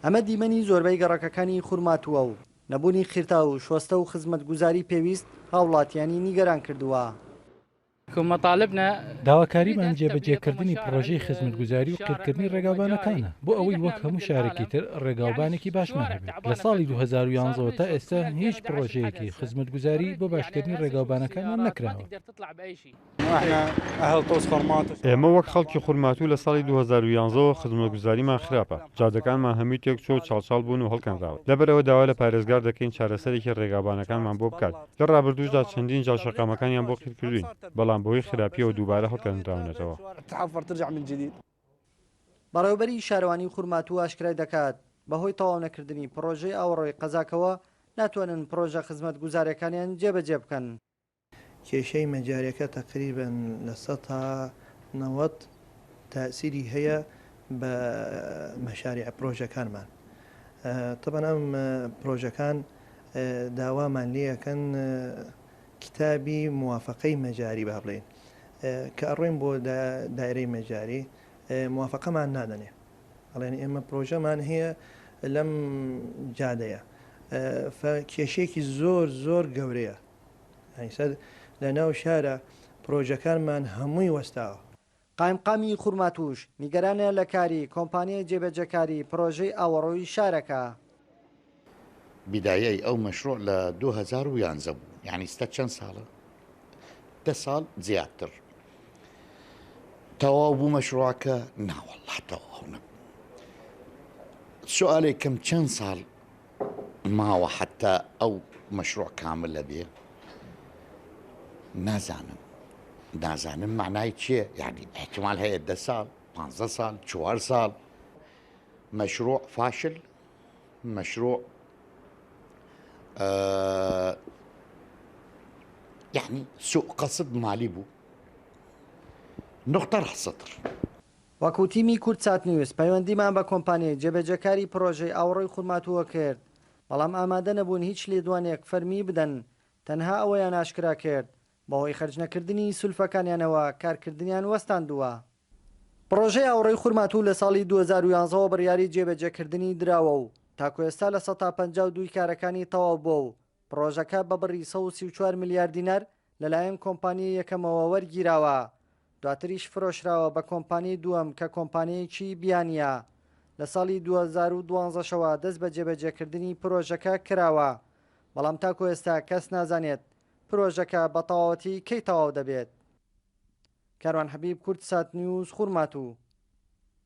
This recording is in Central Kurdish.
ئەمە دیمەنی زۆربەی گەڕەکەکانی خورماتووە و نەبوونی قیرتاو و شۆستە و خزمەتگوزاری پێویست هاوڵاتیانی نیگەران کردووە. داواکاریمان جێبەجێکردنی پڕۆژەی خزمەتگوزاری و قیرکردنی ڕێگاوبانەکانە بۆ ئەوەی وەک هەموو شارێکی تر ڕێگاوبانێکی باشمان هەبێت. لە ساڵی 2011 ەوە تا ئێستا هیچ پڕۆژەیەکی خزمەتگوزاری بۆ باشکردنی ڕێگاوبانەکانمان نەکراوە. ئێمە وەک خەڵکی خورماتوو لە ساڵی 2011 ەوە خزمەتگوزاریمان خراپە، جادەکانمان هەمووی تێکچووە و چاڵچاڵ بوون و هەڵکەنراون. لەبەرئەوە داوا لە پارێزگار دەکەین چارەسەرێکی ڕێگاوبانەکانمان بۆ بکات. لە ڕابردووشدا چەندین جار شەقامەکانیان بۆ قیرکردووین، بەڵام بەهۆی خراپییەوە دووبارە هەڵکەنراونەتەوە. بەڕێوەبەری شارەوانی خورماتوو ئاشکرای دەکات، بەهۆی تەواونەکردنی پڕۆژەی ئاوەڕۆی قەزاکەوە ناتوانن پڕۆژە خزمەتگوزارییەکانیان جێبەجێ بکەن. کێشەی مەجاریەکە تەقریبەن 90% تاسیری هەیە بە مەشاریع پرۆژەکانمان تەبەن ئەم پرۆژەکان داوامان لێەکەن کتابی موافقەی مەجاری با بڵێین کە ئەڕۆین بۆ دایرەی مەجاری موافقەمان نادەنێ ئەڵێن ئێمە پرۆژەمان هەیە لەم جادەیە کێشەیەکی زۆر زۆر گەورەیە ئیستا لە ناو شارە پرۆژەکانمان هەمووی وەستاوە. قایمقامی خورماتووش نیگەرانە لە کاری کۆمپانیای جێبەجێکاری پرۆژەی ئاوەڕۆی شارەکە. بیدایەی ئەو مەشروع لە 2011 بوو یانی ئیستا چەند ساڵە؟ دە ساڵ زیاتر. تەواو بوو مەشروعەکە؟ ناوەڵڵا تەواو نەبوو. سوالێکم چەند ساڵ ماوە حەتا ئەو مەشروع کاملە بێ نازانم نازانم معنای چیە یعنی احتمال هەیە دە ساڵ پ ساڵ چوار ساڵ مەشروع فاشل مەشروع یعنی سوء قصد مالی بوو نقطە راس سطر. وەکو تیمی کوردسات نیوز پەیوەندیمان بە کۆمپانیای جێبەجێکاری پڕۆژەی ئاوەڕۆی خورماتووە کرد، بەڵام ئامادە نەبوون هیچ لێدوانێک فەرمی بدەن، تەنها ئەوەیان ئاشکرا کرد، بەهۆی خەرجنەکردنی سولفەکانیانەوە کارکردنیان وەستاندووە. پڕۆژەی ئاوەڕۆی خورماتوو لە ساڵی 2011 ەوە بڕیاری جێبەجێکردنی دراوە و تاکو ئێستا 52% ی کارەکانی تەواو بووە و پڕۆژەکە بە بڕی 134 ملیار دینار لەلایەن کۆمپانیای یەکەمەوە وەرگیراوە، دواتریش فرۆشراوە بە کۆمپانیای دووەم کە کۆمپانیایەکی بیانییە. لە ساڵی 2012 شەوە دەست بە جێبەجێکردنی پرۆژەکە کراوە، بەڵام تاکو ئێستا کەس نازانێت پرۆژەکە بە تەواوەتی کەی تەواو دەبێت. کاروان حەبیب، کوردسات نیوز، خورماتوو.